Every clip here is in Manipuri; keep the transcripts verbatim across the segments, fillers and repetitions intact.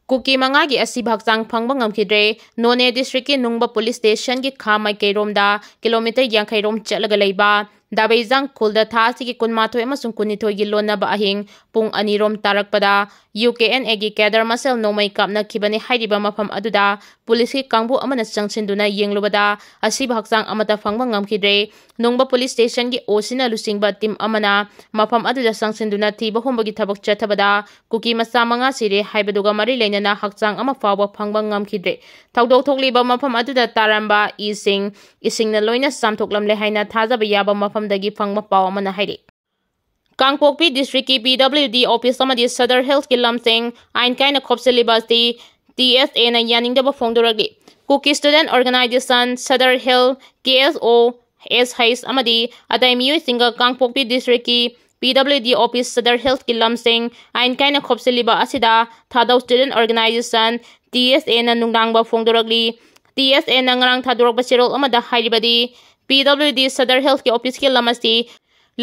ꯀꯨꯀꯤ ꯃꯉꯥꯒꯤ ꯑꯁꯤꯕ ꯍꯛꯆꯥꯡ ꯐꯪꯕ ꯉꯝꯈꯤꯗ꯭ꯔꯦ꯫ ꯅꯣꯅꯦ district ꯀꯤ ꯅꯨꯡꯕ police station ꯒꯤ ꯈꯥ ꯃꯥꯏꯀꯩꯔꯣꯝꯗ kilometre ꯌꯥꯡꯈꯩ ꯔꯣꯝ ꯆꯠꯂꯒ ꯂꯩꯕ ꯗꯥꯕꯩꯖꯥꯡ ꯈꯨꯜꯗ ꯊꯥ ꯑꯁꯤꯒꯤ ꯀꯨꯟꯃꯥꯊꯣꯏ ꯑꯃꯁꯨꯡ ꯀꯨꯟꯅꯤꯊꯣꯏꯒꯤ ꯂꯣꯟꯅꯕ ꯑꯍꯤꯡ ꯄꯨꯡ ꯑꯅꯤ ꯔꯣꯝ ꯇꯥꯔꯛꯄꯗ U K N A ꯒꯤ cadre ꯃꯁꯦꯜ ꯅꯣꯡꯃꯩ ꯀꯥꯞꯅꯈꯤꯕꯅꯤ ꯍꯥꯏꯔꯤꯕ ꯃꯐꯝ ꯑꯗꯨꯗ police ꯀꯤ ꯀꯥꯡꯕꯨ ꯑꯃꯅ ꯆꯪꯁꯤꯟꯗꯨꯅ ꯌꯦꯡꯂꯨꯕꯗ ꯑꯁꯤꯕ ꯍꯛꯆꯥꯡ ꯑꯃꯠꯇ ꯐꯪꯕ ꯉꯝꯈꯤꯗ꯭ꯔꯦ꯫ ꯅꯨꯡꯕ police station ꯒꯤ O C ꯅ ꯂꯨꯆꯤꯡꯕ team ꯑꯃꯅ ꯃꯐꯝ ꯑꯗꯨꯗ ꯆꯪꯁꯤꯟꯗꯨꯅ ꯊꯤꯕ ꯍꯨꯝꯕꯒꯤ ꯊꯕꯛ ꯆꯠꯊꯕꯗ ꯀꯨꯀꯤ ꯃꯆꯥ ꯃꯉꯥ ꯁꯤꯔꯦ ꯍꯥꯏꯕꯗꯨꯒ ꯃꯔꯤ ꯂꯩꯅꯅ ꯍꯛꯆꯥꯡ ꯑꯃ ꯐꯥꯎꯕ ꯐꯪꯕ ꯉꯝꯈꯤꯗ꯭ꯔꯦ꯫ ꯊꯧꯗꯣꯛ ꯊꯣꯛꯂꯤꯕ ꯃꯐꯝ ꯑꯗꯨꯗ ꯇꯥꯔꯝꯕ ꯏꯁꯤꯡ, ꯏꯁꯤꯡꯅ ꯂꯣꯏꯅ ꯆꯥꯝꯊꯣꯛꯂꯝꯂꯦ ꯍꯥꯏꯅ ꯊꯥꯖꯕ ꯌꯥꯕ ꯃꯐꯝꯗꯒꯤ ꯐꯪꯕ ꯄꯥꯎ ꯑꯃꯅ ꯍꯥꯏꯔꯤ꯫ ꯀꯥꯡꯄꯣꯛꯄꯤ district ꯀꯤ P W D office ꯑꯃꯗꯤ Sadar Hills ꯀꯤ ꯂꯝꯁꯤꯡ ꯑꯥꯏꯟ ꯀꯥꯏꯅ ꯈꯣꯞꯆꯤꯜꯂꯤꯕ ꯑꯁꯤ T S A ꯅ ꯌꯥꯅꯤꯡꯗꯕ ꯐꯣꯡꯗꯣꯔꯛꯂꯤ꯫ Kuki Student Organisation, Sadar Hills, K S O, S H ꯑꯃꯗꯤ ꯑꯇꯩ ꯃꯤꯑꯣꯏꯁꯤꯡꯒ ꯀꯥꯡꯄꯣꯛꯄꯤ district ꯀꯤ P W D office Sadar Hills ꯀꯤ ꯂꯝꯁꯤꯡ ꯑꯥꯏꯟ ꯀꯥꯏꯅ ꯈꯣꯞꯆꯤꯜꯂꯤꯕ ꯑꯁꯤꯗ ꯊꯥꯗꯧ Student Organisation, T S A ꯅ ꯅꯨꯡꯗꯥꯡꯕ ꯐꯣꯡꯗꯣꯔꯛꯂꯤ꯫ T S A ꯅ ꯉꯔꯥꯡ ꯊꯥꯗꯣꯔꯛꯄ ꯆꯦꯔꯣꯜ ꯑꯃꯗ ꯍꯥꯏꯔꯤꯕꯗꯤ, P W D Sadar Hills ꯀꯤ office ꯀꯤ ꯂꯝ ꯑꯁꯤ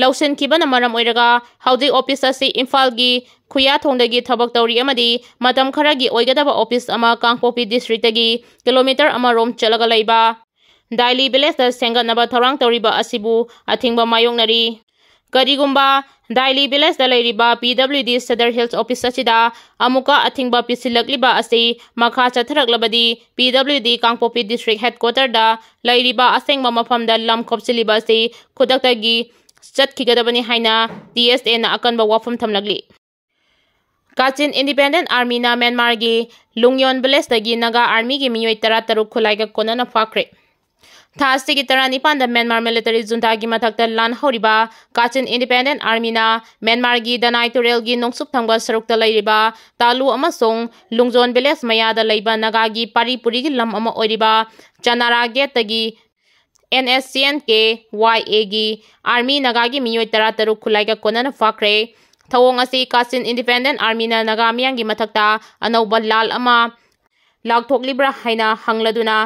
ꯂꯧꯁꯤꯟꯈꯤꯕꯅ ꯃꯔꯝ ꯑꯣꯏꯔꯒ ꯍꯧꯖꯤꯛ office ꯑꯁꯤ ꯏꯝꯐꯥꯜꯒꯤ ꯈꯨꯌꯥꯊꯣꯡꯗꯒꯤ ꯊꯕꯛ ꯇꯧꯔꯤ ꯑꯃꯗꯤ ꯃꯇꯝ ꯈꯔꯒꯤ ꯑꯣꯏꯒꯗꯕ office ꯑꯃ ꯀꯥꯡꯄꯣꯛꯄꯤ district ꯇꯒꯤ kilometre ꯑꯃ ꯔꯣꯝ ꯆꯠꯂꯒ ꯂꯩꯕ ꯗꯥꯏꯂꯤ village ꯇ ꯁꯦꯝꯒꯠꯅꯕ ꯊꯧꯔꯥꯡ ꯇꯧꯔꯤꯕ ꯑꯁꯤꯕꯨ ꯑꯊꯤꯡꯕ ꯃꯥꯌꯣꯛꯅꯔꯤ꯫ ꯀꯔꯤꯒꯨꯝꯕ ꯗꯥꯏꯂꯤ village ꯇ ꯂꯩꯔꯤꯕ P W D Sadar Hills office ꯑꯁꯤꯗ ꯑꯃꯨꯛꯀ ꯑꯊꯤꯡꯕ ꯄꯤꯁꯤꯜꯂꯛꯂꯤꯕ ꯑꯁꯤ ꯃꯈꯥ ꯆꯠꯊꯔꯛꯂꯕꯗꯤ P W D ꯀꯥꯡꯄꯣꯛꯄꯤ district headquarter ꯗ ꯂꯩꯔꯤꯕ ꯑꯁꯦꯡꯕ ꯃꯐꯝꯗ ꯂꯝ ꯈꯣꯞꯆꯤꯜꯂꯤꯕ ꯑꯁꯤ ꯈꯨꯗꯛꯇꯒꯤ ꯆꯠꯈꯤꯒꯗꯕꯅꯤ ꯍꯥꯏꯅ T S A ꯅ ꯑꯀꯟꯕ ꯋꯥꯐꯝ ꯊꯝꯂꯛꯂꯤ꯫ Kachin Independent Army ꯅ ꯃ꯭ꯌꯥꯟꯃꯥꯔꯒꯤ ꯂꯨꯡꯌꯣꯟ village ꯇꯒꯤ ꯅꯥꯒꯥ army ꯒꯤ ꯃꯤꯑꯣꯏ ꯇꯔꯥꯇꯔꯨꯛ ꯈꯨꯠꯂꯥꯏꯒ ꯀꯣꯟꯅꯅ ꯐꯥꯈ꯭ꯔꯦ꯫ ꯊꯥ ꯑꯁꯤꯒꯤ ꯇꯔꯥꯅꯤꯄꯥꯟꯗ ꯃ꯭ꯌꯥꯟꯃꯥꯔ military junta ꯒꯤ ꯃꯊꯛꯇ ꯂꯥꯟ ꯍꯧꯔꯤꯕ Kachin Independent Army ꯅ ꯃ꯭ꯌꯥꯟꯃꯥꯔꯒꯤ ꯗꯅꯥꯏ ꯇꯨꯔꯦꯜꯒꯤ ꯅꯣꯡꯆꯨꯞ ꯊꯪꯕ ꯁꯔꯨꯛꯇ ꯂꯩꯔꯤꯕ ꯇꯥꯂꯨ ꯑꯃꯁꯨꯡ ꯂꯨꯡꯖꯣꯟ village ꯃꯌꯥꯗ ꯂꯩꯕ ꯅꯥꯒꯥꯒꯤ ꯄꯥꯔꯤ ꯄꯨꯔꯤꯒꯤ ꯂꯝ ꯑꯃ ꯑꯣꯏꯔꯤꯕ ꯆꯅꯥꯔꯥ ꯒꯦꯠꯇꯒꯤ N S C N K Y A ꯒꯤ army ꯅꯥꯒꯥꯒꯤ ꯃꯤꯑꯣꯏ ꯇꯔꯥꯇꯔꯨꯛ ꯈꯨꯠꯂꯥꯏꯒ ꯀꯣꯟꯅꯅ ꯐꯥꯈ꯭ꯔꯦ꯫ ꯊꯧꯑꯣꯡ ꯑꯁꯤ Kachin Independent Army ꯅ ꯅꯥꯒꯥ ꯃꯤꯌꯥꯝꯒꯤ ꯃꯊꯛꯇ ꯑꯅꯧꯕ ꯂꯥꯜ ꯑꯃ ꯂꯥꯎꯊꯣꯛꯂꯤꯕ꯭ꯔꯥ ꯍꯥꯏꯅ ꯍꯪꯂꯗꯨꯅ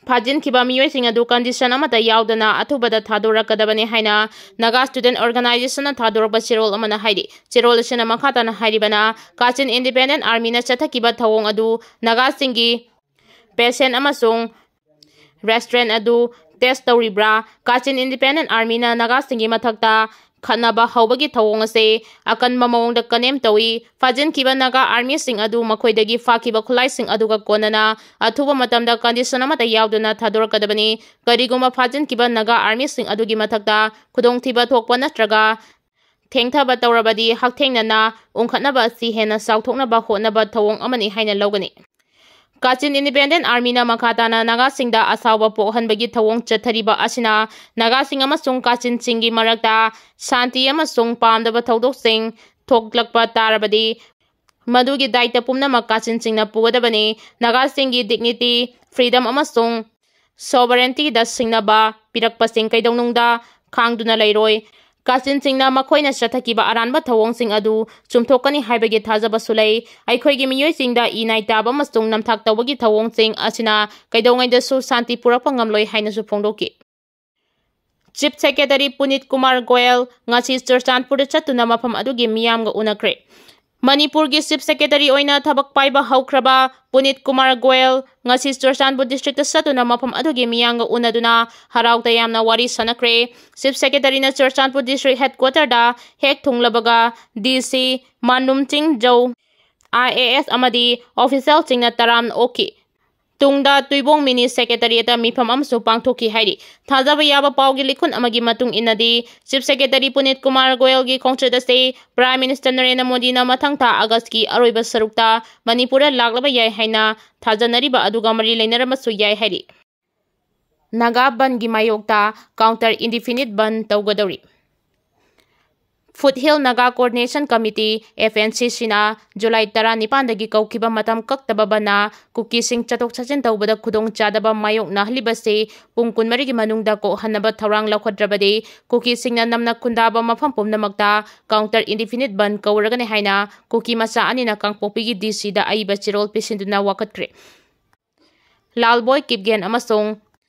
ꯐꯥꯖꯤꯟꯈꯤꯕ ꯃꯤꯑꯣꯏꯁꯤꯡ ꯑꯗꯨ condition ꯑꯃꯠꯇ ꯌꯥꯎꯗꯅ ꯑꯊꯨꯕꯗ ꯊꯥꯗꯣꯔꯛꯀꯗꯕꯅꯤ ꯍꯥꯏꯅ Naga Student Organization ꯅ ꯊꯥꯗꯣꯔꯛꯄ ꯆꯦꯔꯣꯜ ꯑꯃꯅ ꯍꯥꯏꯔꯤ꯫ ꯆꯦꯔꯣꯜ ꯑꯁꯤꯅ ꯃꯈꯥ ꯇꯥꯅ ꯍꯥꯏꯔꯤꯕꯅ, Kachin Independent Army ꯅ ꯆꯠꯊꯈꯤꯕ ꯊꯧꯑꯣꯡ ꯑꯗꯨ ꯅꯥꯒꯥꯁꯤꯡꯒꯤ patient ꯑꯃꯁꯨꯡ restaurant ꯑꯗꯨ test ꯇꯧꯔꯤꯕ꯭ꯔꯥ? Kachin Independent Army ꯅ ꯅꯥꯒꯥꯁꯤꯡꯒꯤ ꯃꯊꯛꯇ ꯈꯠꯅꯕ ꯍꯧꯕꯒꯤ ꯊꯧꯑꯣꯡ ꯑꯁꯤ ꯑꯀꯟꯕ ꯃꯑꯣꯡꯗ condemn ꯇꯧꯏ꯫ ꯐꯥꯖꯤꯟꯈꯤꯕ ꯅꯥꯒꯥ army ꯁꯤꯡ ꯑꯗꯨ ꯃꯈꯣꯏꯗꯒꯤ ꯐꯥꯈꯤꯕ ꯈꯨꯠꯂꯥꯏꯁꯤꯡ ꯑꯗꯨꯒ ꯀꯣꯟꯅꯅ ꯑꯊꯨꯕ ꯃꯇꯝꯗ condition ꯑꯃꯠꯇ ꯌꯥꯎꯗꯅ ꯊꯥꯗꯣꯔꯛꯀꯗꯕꯅꯤ꯫ ꯀꯔꯤꯒꯨꯝꯕ ꯐꯥꯖꯤꯟꯈꯤꯕ ꯅꯥꯒꯥ army ꯁꯤꯡ ꯑꯗꯨꯒꯤ ꯃꯊꯛꯇ ꯈꯨꯗꯣꯡꯊꯤꯕ ꯊꯣꯛꯄ ꯅꯠꯇ꯭ꯔꯒ ꯊꯦꯡꯊꯕ ꯇꯧꯔꯕꯗꯤ, ꯍꯛꯊꯦꯡꯅꯅ ꯎꯪꯈꯠꯅꯕ ꯑꯁꯤ ꯍꯦꯟꯅ ꯆꯥꯎꯊꯣꯛꯅꯕ ꯍꯣꯠꯅꯕ ꯊꯧꯑꯣꯡ ꯑꯃꯅꯤ ꯍꯥꯏꯅ ꯂꯧꯒꯅꯤ꯫ Kachin Independent Army ꯅ ꯃꯈꯥ ꯇꯥꯅ ꯅꯥꯒꯥꯁꯤꯡꯗ ꯑꯁꯥꯎꯕ ꯄꯣꯛꯍꯟꯕꯒꯤ ꯊꯧꯑꯣꯡ ꯆꯠꯊꯔꯤꯕ ꯑꯁꯤꯅ ꯅꯥꯒꯥꯁꯤꯡ ꯑꯃꯁꯨꯡ ꯀꯥꯆꯤꯟꯁꯤꯡꯒꯤ ꯃꯔꯛꯇ ꯁꯥꯟꯇꯤ ꯑꯃꯁꯨꯡ ꯄꯥꯝꯗꯕ ꯊꯧꯗꯣꯛꯁꯤꯡ ꯊꯣꯛꯂꯛꯄ ꯇꯥꯔꯕꯗꯤ, ꯃꯗꯨꯒꯤ ꯗꯥꯏꯇ ꯄꯨꯝꯅꯃꯛ ꯀꯥꯆꯤꯟꯁꯤꯡꯅ ꯄꯨꯒꯗꯕꯅꯤ꯫ ꯅꯥꯒꯥꯁꯤꯡꯒꯤ dignity, freedom ꯑꯃꯁꯨꯡ sovereignty ꯗ ꯁꯤꯡꯅꯕ ꯄꯤꯔꯛꯄꯁꯤꯡ ꯀꯩꯗꯧꯅꯨꯡꯗ ꯈꯥꯡꯗꯨꯅ ꯂꯩꯔꯣꯏ꯫ ꯀꯥꯆꯤꯟꯁꯤꯡꯅ ꯃꯈꯣꯏꯅ ꯆꯠꯊꯈꯤꯕ ꯑꯔꯥꯟꯕ ꯊꯧꯑꯣꯡꯁꯤꯡ ꯑꯗꯨ ꯆꯨꯝꯊꯣꯛꯀꯅꯤ ꯍꯥꯏꯕꯒꯤ ꯊꯥꯖꯕꯁꯨ ꯂꯩ꯫ ꯑꯩꯈꯣꯏꯒꯤ ꯃꯤꯑꯣꯏꯁꯤꯡꯗ ꯏ ꯅꯥꯏ ꯇꯥꯕ ꯑꯃꯁꯨꯡ ꯅꯝꯊꯥꯛ ꯇꯧꯕꯒꯤ ꯊꯧꯑꯣꯡꯁꯤꯡ ꯑꯁꯤꯅ ꯀꯩꯗꯧꯉꯩꯗꯁꯨ ꯁꯥꯟꯇꯤ ꯄꯨꯔꯛꯄ ꯉꯝꯂꯣꯏ ꯍꯥꯏꯅꯁꯨ ꯐꯣꯡꯗꯣꯛꯈꯤ꯫ Chief Secretary Punit Kumar Goel ꯉꯁꯤ ꯆꯨꯔꯆꯥꯟꯄꯨꯔꯗ ꯆꯠꯇꯨꯅ ꯃꯐꯝ ꯑꯗꯨꯒꯤ ꯃꯤꯌꯥꯝꯒ ꯎꯅꯈ꯭ꯔꯦ꯫ ꯃꯅꯤꯄꯨꯔꯒꯤ Chief Secretary ꯑꯣꯏꯅ ꯊꯕꯛ ꯄꯥꯏꯕ ꯍꯧꯈ꯭ꯔꯕ ꯄꯨꯅꯤꯠ ꯀꯨꯃꯥꯔ ꯒꯣꯌꯜ ꯉꯁꯤ ꯆꯨꯔꯆꯥꯟꯄꯨꯔ district ꯇ ꯆꯠꯇꯨꯅ ꯃꯐꯝ ꯑꯗꯨꯒꯤ ꯃꯤꯌꯥꯝꯒ ꯎꯅꯗꯨꯅ ꯍꯔꯥꯎ ꯇꯌꯥꯝꯅ ꯋꯥꯔꯤ ꯁꯥꯟꯅꯈ꯭ꯔꯦ꯫ Chief Secretary ꯅ ꯆꯨꯔꯆꯥꯟꯄꯨꯔ district headquarter ꯗ ꯍꯦꯛ ꯊꯨꯡꯂꯕꯒ D C ꯃꯥꯅꯨꯝ ꯆꯤꯡ ꯖꯧ, I A S ꯑꯃꯗꯤ official ꯁꯤꯡꯅ ꯇꯔꯥꯝꯅ ꯑꯣꯛꯈꯤ꯫ ꯇꯨꯡꯗ ꯇꯨꯏꯕꯣꯡ mini secretariat ꯇ ꯃꯤꯐꯝ ꯑꯃꯁꯨ ꯄꯥꯡꯊꯣꯛꯈꯤ ꯍꯥꯏꯔꯤ꯫ ꯊꯥꯖꯕ ꯌꯥꯕ ꯄꯥꯎꯒꯤ ꯂꯤꯈꯨꯟ ꯑꯃꯒꯤ ꯃꯇꯨꯡ ꯏꯟꯅꯗꯤ, Chief Secretary ꯄꯨꯅꯤꯠ ꯀꯨꯃꯥꯔ ꯒꯣꯌꯜꯒꯤ ꯈꯣꯡꯆꯠ ꯑꯁꯤ Prime Minister ꯅꯔꯦꯟꯗ꯭ꯔ ꯃꯣꯗꯤꯅ ꯃꯊꯪ ꯊꯥ ꯑꯥꯒꯁꯀꯤ ꯑꯔꯣꯏꯕ ꯁꯔꯨꯛꯇ ꯃꯅꯤꯄꯨꯔꯗ ꯂꯥꯛꯂꯕ ꯌꯥꯏ ꯍꯥꯏꯅ ꯊꯥꯖꯅꯔꯤꯕ ꯑꯗꯨꯒ ꯃꯔꯤ ꯂꯩꯅꯔꯝꯕꯁꯨ ꯌꯥꯏ ꯍꯥꯏꯔꯤ꯫ ꯅꯥꯒꯥ ꯕꯟꯒꯤ ꯃꯥꯌꯣꯛꯇ counter indefinite ꯕꯟ ꯇꯧꯒꯗꯧꯔꯤ꯫ Foothill Naga Coordination Committee, F N C C ꯅ ꯖꯨꯂꯥꯏ ꯇꯔꯥꯅꯤꯄꯥꯟꯗꯒꯤ ꯀꯧꯈꯤꯕ ꯃꯇꯝ ꯀꯛꯇꯕ ꯕꯟꯅ ꯀꯨꯀꯤꯁꯤꯡ ꯆꯠꯊꯣꯛ ꯆꯠꯁꯤꯟ ꯇꯧꯕꯗ ꯈꯨꯗꯣꯡ ꯆꯥꯗꯕ ꯃꯥꯌꯣꯛꯅꯍꯜꯂꯤꯕꯁꯤ ꯄꯨꯡ ꯀꯨꯟꯃꯔꯤꯒꯤ ꯃꯅꯨꯡꯗ ꯀꯣꯛꯍꯟꯅꯕ ꯊꯧꯔꯥꯡ ꯂꯧꯈꯠꯇ꯭ꯔꯕꯗꯤ, ꯀꯨꯀꯤꯁꯤꯡꯅ ꯅꯝꯅ ꯈꯨꯟꯗꯥꯕ ꯃꯐꯝ ꯄꯨꯝꯅꯃꯛꯇ counter indefinite ꯕꯟ ꯀꯧꯔꯒꯅꯤ ꯍꯥꯏꯅ ꯀꯨꯀꯤ ꯃꯆꯥ ꯑꯅꯤꯅ ꯀꯥꯡꯄꯣꯛꯄꯤꯒꯤ D C ꯗ ꯑꯏꯕ ꯆꯦꯔꯣꯜ ꯄꯤꯁꯤꯟꯗꯨꯅ ꯋꯥꯀꯠꯈ꯭ꯔꯦ꯫ ꯂꯥꯜꯕꯣꯏ ꯀꯤꯞꯒꯦꯟ ꯑꯃꯁꯨꯡ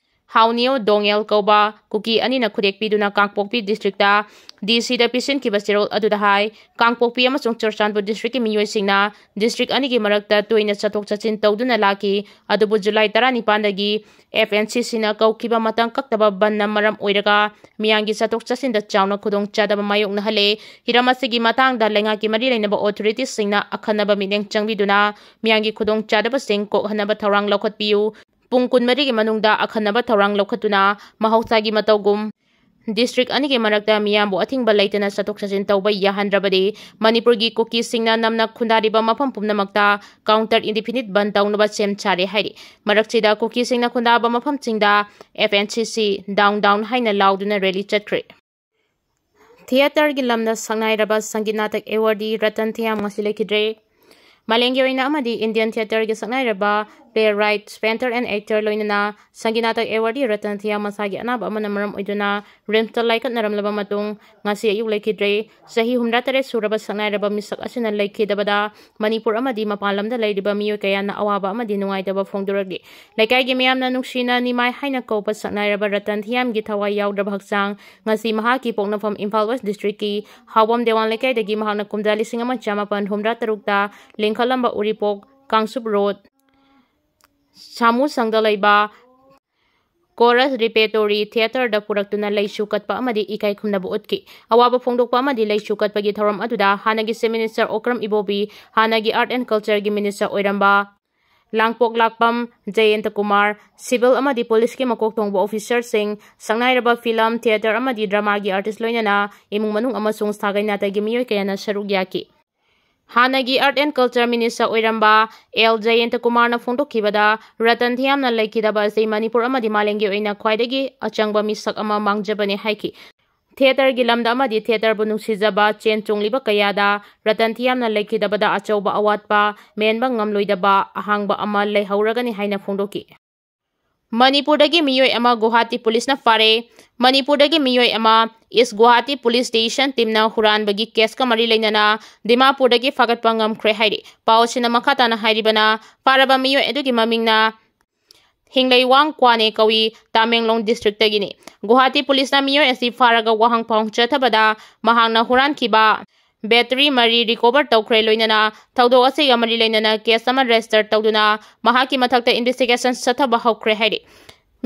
ꯍꯥꯎꯅꯤꯌꯣ ꯗꯣꯉꯦꯜ ꯀꯧꯕ ꯀꯨꯀꯤ ꯑꯅꯤꯅ ꯈꯨꯗꯦꯛ ꯄꯤꯗꯨꯅ ꯀꯥꯡꯄꯣꯛꯄꯤ ꯗꯤꯁꯇ꯭ꯔꯤꯛꯇ ꯗꯤ ꯁꯤꯗ ꯄꯤꯁꯤꯟꯈꯤꯕ ꯆꯦꯔꯣꯜ ꯑꯗꯨꯗ ꯍꯥꯏ, ꯀꯥꯡꯄꯣꯛꯄꯤ ꯑꯃꯁꯨꯡ ꯆꯨꯔꯆꯥꯟꯄꯨꯔ ꯗꯤꯁꯇ꯭ꯔꯤꯛꯀꯤ ꯃꯤꯑꯣꯏꯁꯤꯡꯅ ꯗꯤꯁꯇ꯭ꯔꯤꯛ ꯑꯅꯤꯒꯤ ꯃꯔꯛꯇ ꯇꯣꯏꯅ ꯆꯠꯊꯣꯛ ꯆꯠꯁꯤꯟ ꯇꯧꯗꯨꯅ ꯂꯥꯛꯈꯤ꯫ ꯑꯗꯨꯕꯨ ꯖꯨꯂꯥꯏ ꯇꯔꯥꯅꯤꯄꯥꯟꯗꯒꯤ ꯑꯦꯐ ꯑꯦꯟ ꯁꯤ ꯁꯤꯅ ꯀꯧꯈꯤꯕ ꯃꯇꯝ ꯀꯛꯇꯕ ꯕꯟꯅ ꯃꯔꯝ ꯑꯣꯏꯔꯒ ꯃꯤꯌꯥꯝꯒꯤ ꯆꯠꯊꯣꯛ ꯆꯠꯁꯤꯟꯗ ꯆꯥꯎꯅ ꯈꯨꯗꯣꯡꯆꯥꯗꯕ ꯃꯥꯌꯣꯛꯅꯍꯜꯂꯦ꯫ ꯍꯤꯔꯝ ꯑꯁꯤꯒꯤ ꯃꯇꯥꯡꯗ ꯂꯩꯉꯥꯛꯀꯤ ꯃꯔꯤ ꯂꯩꯅꯕ ꯑꯣꯊꯣꯔꯤꯇꯤꯁꯤꯡꯅ ꯑꯈꯟꯅꯕ ꯃꯤꯠꯌꯦꯡ ꯆꯪꯕꯤꯗꯨꯅ ꯃꯤꯌꯥꯝꯒꯤ ꯈꯨꯗꯣꯡꯆꯥꯗꯕꯁꯤꯡ ꯀꯣꯛꯍꯟꯅꯕ ꯊꯧꯔꯥꯡ ꯂꯧꯈꯠꯄꯤꯌꯨ꯫ ꯄꯨꯡ ꯀꯨꯟꯃꯔꯤꯒꯤ ꯃꯅꯨꯡꯗ ꯑꯈꯟꯅꯕ ꯊꯧꯔꯥꯡ ꯂꯧꯈꯠꯇꯨꯅ ꯃꯍꯧꯁꯥꯒꯤ ꯃꯇꯧꯒꯨꯝ ꯗꯤꯁꯇ꯭ꯔꯤꯛ ꯑꯅꯤꯒꯤ ꯃꯔꯛꯇ ꯃꯤꯌꯥꯝꯕꯨ ꯑꯊꯤꯡꯕ ꯂꯩꯇꯅ ꯆꯠꯊꯣꯛ ꯆꯠꯁꯤꯟ ꯇꯧꯕ ꯌꯥꯍꯟꯗ꯭ꯔꯕꯗꯤ ꯃꯅꯤꯄꯨꯔꯒꯤ ꯀꯨꯀꯤꯁꯤꯡꯅ ꯅꯝꯅ ꯈꯨꯟꯗꯥꯔꯤꯕ ꯃꯐꯝ ꯄꯨꯝꯅꯃꯛꯇ ꯀꯥꯎꯟꯇꯔ ꯏꯟꯗꯤꯐꯤꯅꯤꯠ ꯕꯟ ꯇꯧꯅꯕ ꯁꯦꯝ ꯁꯥꯔꯦ ꯍꯥꯏꯔꯤ꯫ ꯃꯔꯛꯁꯤꯗ ꯀꯨꯀꯤꯁꯤꯡꯅ ꯈꯨꯟꯗꯥꯕ ꯃꯐꯝꯁꯤꯡꯗ "ꯑꯦꯐ ꯑꯦꯟ ꯁꯤ ꯁꯤ ꯗꯥꯎꯟ ꯗꯥꯎꯟ" ꯍꯥꯏꯅ ꯂꯥꯎꯗꯨꯅ ꯔꯦꯂꯤ ꯆꯠꯈ꯭ꯔꯦ꯫ ꯊꯤꯌꯦꯇꯔꯒꯤ ꯂꯝꯗ ꯁꯛꯅꯥꯏꯔꯕ ꯁꯪꯒꯤꯠ ꯅꯥꯇꯛ ꯑꯦꯋꯥꯔꯗꯤ ꯔꯇꯟ ꯊꯤꯌꯥꯝ ꯉꯁꯤ ꯂꯩꯈꯤꯗ꯭ꯔꯦ꯫ ꯃꯥꯂꯦꯝꯒꯤ ꯑꯣꯏꯅ ꯑꯃꯗꯤ ꯏꯟꯗꯤꯌꯟ ꯊꯤꯌꯦꯇꯔꯒꯤ ꯁꯛꯅꯥꯏꯔꯕ playwright, painter and actor ꯂꯣꯏꯅꯅ ꯁꯪꯒꯤꯠ ꯅꯥꯇꯛ ꯑꯦꯋꯥꯔꯗꯤ ꯔꯇꯟ ꯊꯤꯌꯥꯝ ꯃꯁꯥꯒꯤ ꯑꯅꯥꯕ ꯑꯃꯅ ꯃꯔꯝ ꯑꯣꯏꯗꯨꯅ ꯔꯤꯝꯁꯇ ꯂꯥꯏꯀꯠꯅꯔꯝꯂꯕ ꯃꯇꯨꯡ ꯉꯁꯤ ꯑꯌꯨꯛ ꯂꯩꯈꯤꯗ꯭ꯔꯦ꯫ ꯆꯍꯤ ꯍꯨꯝꯗ꯭ꯔꯥ ꯇꯔꯦꯠ ꯁꯨꯔꯕ ꯁꯛꯅꯥꯏꯔꯕ ꯃꯤꯁꯛ ꯑꯁꯤꯅ ꯂꯩꯈꯤꯗꯕꯗ ꯃꯅꯤꯄꯨꯔ ꯑꯃꯗꯤ ꯃꯄꯥꯟ ꯂꯝꯗ ꯂꯩꯔꯤꯕ ꯃꯤꯑꯣꯏ ꯀꯌꯥꯅ ꯑꯋꯥꯕ ꯑꯃꯗꯤ ꯅꯨꯡꯉꯥꯏꯇꯕ ꯐꯣꯡꯗꯣꯔꯛꯂꯤ꯫ ꯂꯩꯀꯥꯏꯒꯤ ꯃꯤꯌꯥꯝꯅ ꯅꯨꯡꯁꯤꯅ ꯅꯤꯃꯥꯏ ꯍꯥꯏꯅ ꯀꯧꯕ ꯁꯛꯅꯥꯏꯔꯕ ꯔꯇꯟ ꯊꯤꯌꯥꯝꯒꯤ ꯊꯋꯥꯏ ꯌꯥꯎꯗ꯭ꯔꯕ ꯍꯛꯆꯥꯡ ꯉꯁꯤ ꯃꯍꯥꯛꯀꯤ ꯄꯣꯛꯅꯐꯝ ꯏꯝꯐꯥꯜ ꯋꯦꯁ ꯗꯤꯁꯇ꯭ꯔꯤꯛꯀꯤ ꯍꯥꯎꯕꯝ ꯗꯦꯋꯥꯟ ꯂꯩꯀꯥꯏꯗꯒꯤ ꯃꯍꯥꯛꯅ ꯀꯨꯝꯖꯥ ꯂꯤꯁꯤꯡ ꯑꯃ ꯆꯥꯃꯥꯄꯟ ꯍꯨꯝꯗ꯭ꯔꯥ ꯇꯔꯨꯛꯇ ꯂꯤꯡꯈꯠꯂꯝꯕ ꯎꯔꯤꯄꯣꯛ ꯀꯥꯡꯆꯨꯞ ꯔꯣꯗ ꯁꯥꯃꯨꯁꯪꯗ ꯂꯩꯕ ꯀꯣꯔꯁ ꯔꯤꯄꯦꯇꯣꯔꯤ ꯊꯤꯌꯦꯇꯔꯗ ꯄꯨꯔꯛꯇꯨꯅ ꯂꯩꯁꯨ ꯀꯠꯄ ꯑꯃꯗꯤ ꯏꯀꯥꯏ ꯈꯨꯝꯅꯕ ꯎꯠꯈꯤ꯫ ꯑꯋꯥꯕ ꯐꯣꯡꯗꯣꯛꯄ ꯑꯃꯗꯤ ꯂꯩꯁꯨ ꯀꯠꯄꯒꯤ ꯊꯧꯔꯝ ꯑꯗꯨꯗ ꯍꯥꯟꯅꯒꯤ ꯆꯤꯐ ꯃꯤꯅꯤꯁꯇꯔ ꯑꯣꯀ꯭ꯔꯝ ꯏꯕꯣꯕꯤ, ꯍꯥꯟꯅꯒꯤ ꯑꯥꯔꯠ ꯑꯦꯟ ꯀꯜꯆꯔꯒꯤ ꯃꯤꯅꯤꯁꯇꯔ ꯑꯣꯏꯔꯝꯕ ꯂꯥꯡꯄꯣꯛꯂꯥꯛꯄꯝ ꯖꯌꯦꯟꯇ ꯀꯨꯃꯥꯔ, ꯁꯤꯚꯤꯜ ꯑꯃꯗꯤ ꯄꯨꯂꯤꯁꯀꯤ ꯃꯀꯣꯛ ꯊꯣꯡꯕ ꯑꯣꯐꯤꯁꯔꯁꯤꯡ, ꯁꯛꯅꯥꯏꯔꯕ ꯐꯤꯂꯝ, ꯊꯤꯌꯦꯇꯔ ꯑꯃꯗꯤ ꯗ꯭ꯔꯃꯥꯒꯤ ꯑꯥꯔꯇꯤꯁ ꯂꯣꯏꯅꯅ ꯏꯃꯨꯡ ꯃꯅꯨꯡ ꯑꯃꯁꯨꯡ ꯁꯥꯒꯩ ꯅꯥꯇꯩꯒꯤ ꯃꯤꯑꯣꯏ ꯀꯌꯥꯅ ꯁꯔꯨꯛ ꯌꯥꯈꯤ꯫ ꯍꯥꯟꯅꯒꯤ ꯑꯥꯔꯠ ꯑꯦꯟ ꯀꯜꯆꯔ ꯃꯤꯅꯤꯁꯇꯔ ꯑꯣꯏꯔꯝꯕ ꯑꯦꯜ ꯖꯌꯦꯟꯇ ꯀꯨꯃꯥꯔꯅ ꯐꯣꯡꯗꯣꯛꯈꯤꯕꯗ, ꯔꯇꯟ ꯊꯤꯌꯥꯝꯅ ꯂꯩꯈꯤꯗꯕ ꯑꯁꯤ ꯃꯅꯤꯄꯨꯔ ꯑꯃꯗꯤ ꯃꯥꯂꯦꯝꯒꯤ ꯑꯣꯏꯅ ꯈ꯭ꯋꯥꯏꯗꯒꯤ ꯑꯆꯪꯕ ꯃꯤꯁꯛ ꯑꯃ ꯃꯥꯡꯖꯕꯅꯤ ꯍꯥꯏꯈꯤ꯫ ꯊꯤꯌꯦꯇꯔꯒꯤ ꯂꯝꯗ ꯑꯃꯗꯤ ꯊꯤꯌꯦꯇꯔꯕꯨ ꯅꯨꯡꯁꯤꯖꯕ ꯆꯦꯟ ꯆꯣꯡꯂꯤꯕ ꯀꯌꯥꯗ ꯔꯇꯟ ꯊꯤꯌꯥꯝꯅ ꯂꯩꯈꯤꯗꯕꯗ ꯑꯆꯧꯕ ꯑꯋꯥꯠꯄ ꯃꯦꯟꯕ ꯉꯝꯂꯣꯏꯗꯕ ꯑꯍꯥꯡꯕ ꯑꯃ ꯂꯩꯍꯧꯔꯒꯅꯤ ꯍꯥꯏꯅ ꯐꯣꯡꯗꯣꯛꯈꯤ꯫ ꯃꯅꯤꯄꯨꯔꯗꯒꯤ ꯃꯤꯑꯣꯏ ꯑꯃ ꯒꯨꯋꯥꯍꯥꯇꯤ ꯄꯨꯂꯤꯁꯅ ꯐꯥꯔꯦ꯫ ꯃꯅꯤꯄꯨꯔꯗꯒꯤ ꯃꯤꯑꯣꯏ ꯑꯃ ꯏꯁ ꯒꯨꯋꯥꯍꯥꯇꯤ ꯄꯨꯂꯤꯁ ꯁ꯭ꯇꯦꯁꯟ ꯇꯤꯝꯅ ꯍꯨꯔꯥꯟꯕꯒꯤ ꯀꯦꯁꯀ ꯃꯔꯤ ꯂꯩꯅꯅ ꯗꯤꯃꯥꯄꯨꯔꯗꯒꯤ ꯐꯥꯒꯠꯄ ꯉꯝꯈ꯭ꯔꯦ ꯍꯥꯏꯔꯤ꯫ ꯄꯥꯎ ꯑꯁꯤꯅ ꯃꯈꯥ ꯇꯥꯅ ꯍꯥꯏꯔꯤꯕꯅ, ꯐꯥꯔꯕ ꯃꯤꯑꯣꯏ ꯑꯗꯨꯒꯤ ꯃꯃꯤꯡꯅ ꯍꯤꯡꯂꯩꯋꯥꯡ ꯀ꯭ꯋꯥꯅꯦ ꯀꯧꯏ, ꯇꯥꯃꯦꯡꯂꯣꯡ districtꯇꯒꯤꯅꯤ꯫ ꯒꯨꯋꯥꯍꯥꯇꯤ policeꯅ ꯃꯤꯑꯣꯏ ꯑꯁꯤ ꯐꯥꯔꯒ ꯋꯥꯍꯪ ꯐꯥꯎ ꯆꯠꯊꯕꯗ ꯃꯍꯥꯛꯅ ꯍꯨꯔꯥꯟꯈꯤꯕ battery ꯃꯔꯤ recover ꯇꯧꯈ꯭ꯔꯦ꯫ ꯂꯣꯏꯅꯅ ꯊꯧꯗꯣꯛ ꯑꯁꯤꯒ ꯃꯔꯤ ꯂꯩꯅꯅ case ꯑꯃ register ꯇꯧꯗꯨꯅ ꯃꯍꯥꯛꯀꯤ ꯃꯊꯛꯇ investigation ꯆꯠꯊꯕ ꯍꯧꯈ꯭ꯔꯦ ꯍꯥꯏꯔꯤ꯫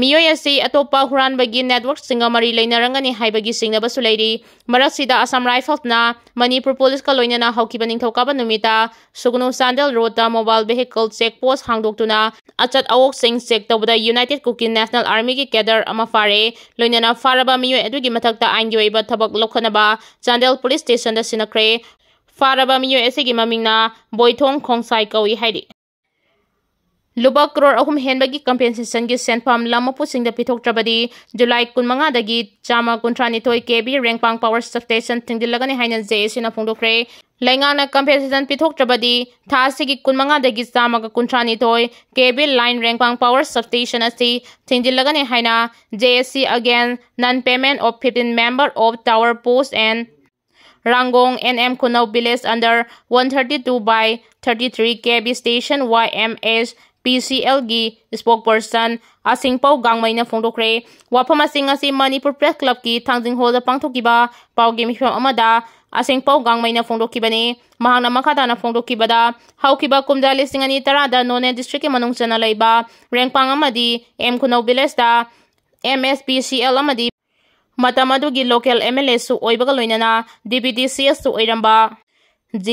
ꯃꯤꯑꯣꯏ ꯑꯁꯤ ꯑꯇꯣꯞꯄ ꯍꯨꯔꯥꯟꯕꯒꯤ networkꯁꯤꯡꯒ ꯃꯔꯤ ꯂꯩꯅꯔꯝꯒꯅꯤ ꯍꯥꯏꯕꯒꯤ ꯆꯤꯡꯅꯕꯁꯨ ꯂꯩꯔꯤ꯫ ꯃꯔꯛꯁꯤꯗ Assam Riflesꯅ ꯃꯅꯤꯄꯨꯔ policeꯀ ꯂꯣꯏꯅꯅ ꯍꯧꯈꯤꯕ ꯅꯤꯡꯊꯧꯀꯥꯕ ꯅꯨꯃꯤꯠꯇ ꯁꯨꯒꯅꯨ Chandel roadꯇ mobile vehicle check post ꯍꯥꯡꯗꯣꯛꯇꯨꯅ ꯑꯆꯠ ꯑꯋꯣꯛꯁꯤꯡ check ꯇꯧꯕꯗ United Kuki National Armyꯒꯤ cadre ꯑꯃ ꯐꯥꯔꯦ꯫ ꯂꯣꯏꯅꯅ ꯐꯥꯔꯕ ꯃꯤꯑꯣꯏ ꯑꯗꯨꯒꯤ ꯃꯊꯛꯇ ꯑꯥꯏꯟꯒꯤ ꯑꯣꯏꯕ ꯊꯕꯛ ꯂꯧꯈꯠꯅꯕ ꯆꯥꯟꯗꯦꯜ police stationꯗ ꯁꯤꯟꯅꯈ꯭ꯔꯦ꯫ ꯐꯥꯔꯕ ꯃꯤꯑꯣꯏ ꯑꯁꯤꯒꯤ ꯃꯃꯤꯡꯅ ꯕꯣꯏꯊꯣꯡ ꯈꯣꯡꯁꯥꯏ ꯀꯧꯏ ꯍꯥꯏꯔꯤ꯫ ꯂꯨꯄꯥ ꯀ꯭ꯔꯣꯔ ꯑꯍꯨꯝ ꯍꯦꯟꯕꯒꯤ compensationꯒꯤ ꯁꯦꯟꯐꯝ ꯂꯝ ꯃꯄꯨꯁꯤꯡꯗ ꯄꯤꯊꯣꯛꯇ꯭ꯔꯕꯗꯤ ꯖꯨꯂꯥꯏ ꯀꯨꯟꯃꯉꯥꯗꯒꯤ ꯆꯥꯝꯃ ꯀꯨꯟꯊ꯭ꯔꯥꯅꯤꯊꯣꯏ KV ꯔꯦꯡꯄꯥꯡ power substation ꯊꯤꯡꯖꯤꯜꯂꯒꯅꯤ ꯍꯥꯏꯅ JACꯅ ꯐꯣꯡꯗꯣꯛꯈ꯭ꯔꯦ꯫ ꯂꯩꯉꯥꯛꯅ compensation ꯄꯤꯊꯣꯛꯇ꯭ꯔꯕꯗꯤ ꯊꯥ ꯑꯁꯤꯒꯤ ꯀꯨꯟꯃꯉꯥꯗꯒꯤ ꯆꯥꯝꯃꯒ ꯀꯨꯟꯊ꯭ꯔꯥꯅꯤꯊꯣꯏ KV line ꯔꯦꯡꯄꯥꯡ power substation ꯑꯁꯤ ꯊꯤꯡꯖꯤꯜꯂꯒꯅꯤ ꯍꯥꯏꯅ JAC against non payment of fifteen member of tower post and Rangong and M Khunau village under one thirty two by thirty three KV station YMS PCLꯒꯤ spokesperson ꯑꯁꯤꯡꯄꯧ ꯒꯥꯡꯃꯩꯅ ꯐꯣꯡꯗꯣꯛꯈ꯭ꯔꯦ꯫ ꯋꯥꯐꯝ ꯑꯁꯤꯡ ꯑꯁꯤ ꯃꯅꯤꯄꯨꯔ Press Clubꯀꯤ ꯊꯥꯡꯖꯤꯡ hallꯗ ꯄꯥꯡꯊꯣꯛꯈꯤꯕ ꯄꯥꯎꯒꯤ ꯃꯤꯐꯝ ꯑꯃꯗ ꯑꯁꯤꯡꯄꯧ ꯒꯥꯡꯃꯩꯅ ꯐꯣꯡꯗꯣꯛꯈꯤꯕꯅꯤ꯫ ꯃꯍꯥꯛꯅ ꯃꯈꯥ ꯇꯥꯅ ꯐꯣꯡꯗꯣꯛꯈꯤꯕꯗ, ꯍꯧꯈꯤꯕ ꯀꯨꯝꯖꯥ ꯂꯤꯁꯤꯡ ꯑꯅꯤ ꯇꯔꯥꯗ ꯅꯣꯅꯦ districtꯀꯤ ꯃꯅꯨꯡ ꯆꯟꯅ ꯂꯩꯕ ꯔꯦꯡꯄꯥꯡ ꯑꯃꯗꯤ M Khunau villageꯇ MSPCL ꯑꯃꯗꯤ ꯃꯇꯝ ꯑꯗꯨꯒꯤ local MLAꯁꯨ ꯑꯣꯏꯕꯒ ꯂꯣꯏꯅꯅ Deputy CSꯁꯨ ꯑꯣꯏꯔꯝꯕ G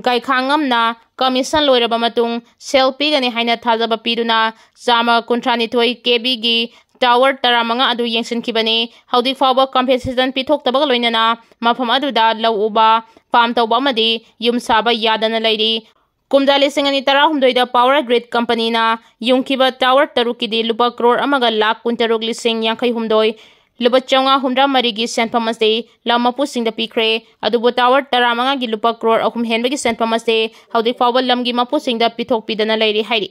ꯒꯥꯏꯈꯥꯉꯝꯅ commission ꯂꯣꯏꯔꯕ ꯃꯇꯨꯡ ꯁꯦꯜ ꯄꯤꯒꯅꯤ ꯍꯥꯏꯅ ꯊꯥꯖꯕ ꯄꯤꯗꯨꯅ ꯆꯥꯝꯃ ꯀꯨꯟꯊ꯭ꯔꯥꯅꯤꯊꯣꯏ KVꯒꯤ tower ꯇꯔꯥꯃꯉꯥ ꯑꯗꯨ ꯌꯦꯡꯁꯤꯟꯈꯤꯕꯅꯤ꯫ ꯍꯧꯖꯤꯛ ꯐꯥꯎꯕ compensation ꯄꯤꯊꯣꯛꯇꯕꯒ ꯂꯣꯏꯅꯅ ꯃꯐꯝ ꯑꯗꯨꯗ ꯂꯧ ꯎꯕ, farm ꯇꯧꯕ ꯑꯃꯗꯤ ꯌꯨꯝ ꯁꯥꯕ ꯌꯥꯗꯅ ꯂꯩꯔꯤ꯫ ꯀꯨꯝꯖꯥ ꯂꯤꯁꯤꯡ ꯑꯅꯤ ꯇꯔꯥꯍꯨꯝꯗꯣꯏꯗ Power Grid Companyꯅ ꯌꯨꯡꯈꯤꯕ tower ꯇꯔꯨꯛꯀꯤꯗꯤ ꯂꯨꯄꯥ ꯀ꯭ꯔꯣꯔ ꯑꯃꯒ ꯂꯥꯈ ꯀꯨꯟꯇꯔꯨꯛ ꯂꯤꯁꯤꯡ ꯌꯥꯡꯈꯩ ꯍꯨꯝꯗꯣꯏ, ꯂꯨꯄꯥ ꯆꯥꯝꯃꯉꯥ ꯍꯨꯝꯗ꯭ꯔꯥ ꯃꯔꯤꯒꯤ ꯁꯦꯟꯐꯝ ꯑꯁꯤ ꯂꯝ ꯃꯄꯨꯁꯤꯡꯗ ꯄꯤꯈ꯭ꯔꯦ꯫ ꯑꯗꯨꯕꯨ tower ꯇꯔꯥꯃꯉꯥꯒꯤ ꯂꯨꯄꯥ ꯀ꯭ꯔꯣꯔ ꯑꯍꯨꯝ ꯍꯦꯟꯕꯒꯤ ꯁꯦꯟꯐꯝ ꯑꯁꯤ ꯍꯧꯖꯤꯛ ꯐꯥꯎꯕ ꯂꯝꯒꯤ ꯃꯄꯨꯁꯤꯡꯗ ꯄꯤꯊꯣꯛꯄꯤꯗꯅ ꯂꯩꯔꯤ ꯍꯥꯏꯔꯤ꯫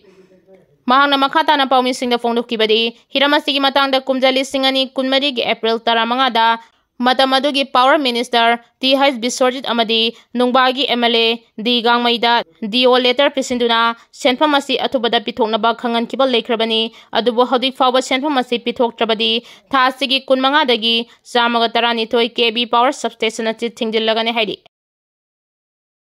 ꯃꯍꯥꯛꯅ ꯃꯈꯥ ꯇꯥꯅ ꯄꯥꯎꯃꯤꯁꯤꯡꯗ ꯐꯣꯡꯗꯣꯛꯈꯤꯕꯗꯤ, ꯍꯤꯔꯝ ꯑꯁꯤꯒꯤ ꯃꯇꯥꯡꯗ ꯀꯨꯝꯖꯥ ꯂꯤꯁꯤꯡ ꯑꯅꯤ ꯀꯨꯟꯃꯔꯤꯒꯤ April ꯇꯔꯥꯃꯉꯥꯗ ꯃꯇꯝ ꯑꯗꯨꯒꯤ Power Minister T H Biswajit ꯑꯃꯗꯤ ꯅꯨꯡꯕꯥꯒꯤ ꯑꯦꯝ ꯑꯦꯜ ꯑꯦ ꯗꯤ ꯒꯥꯡꯃꯩꯗ ꯗꯤ ꯑꯣ letter ꯄꯤꯁꯤꯟꯗꯨꯅ ꯁꯦꯟꯐꯝ ꯑꯁꯤ ꯑꯊꯨꯕꯗ ꯄꯤꯊꯣꯛꯅꯕ ꯈꯪꯍꯟꯈꯤꯕ ꯂꯩꯈ꯭ꯔꯕꯅꯤ꯫ ꯑꯗꯨꯕꯨ ꯍꯧꯖꯤꯛ ꯐꯥꯎꯕ ꯁꯦꯟꯐꯝ ꯑꯁꯤ ꯄꯤꯊꯣꯛꯇ꯭ꯔꯕꯗꯤ ꯊꯥ ꯑꯁꯤꯒꯤ ꯀꯨꯟꯃꯉꯥꯗꯒꯤ ꯆꯥꯝꯃꯒ ꯇꯔꯥꯅꯤꯊꯣꯏ ꯀꯦ ꯚꯤ power substation ꯑꯁꯤ ꯊꯤꯡꯖꯤꯜꯂꯒꯅꯤ ꯍꯥꯏꯔꯤ꯫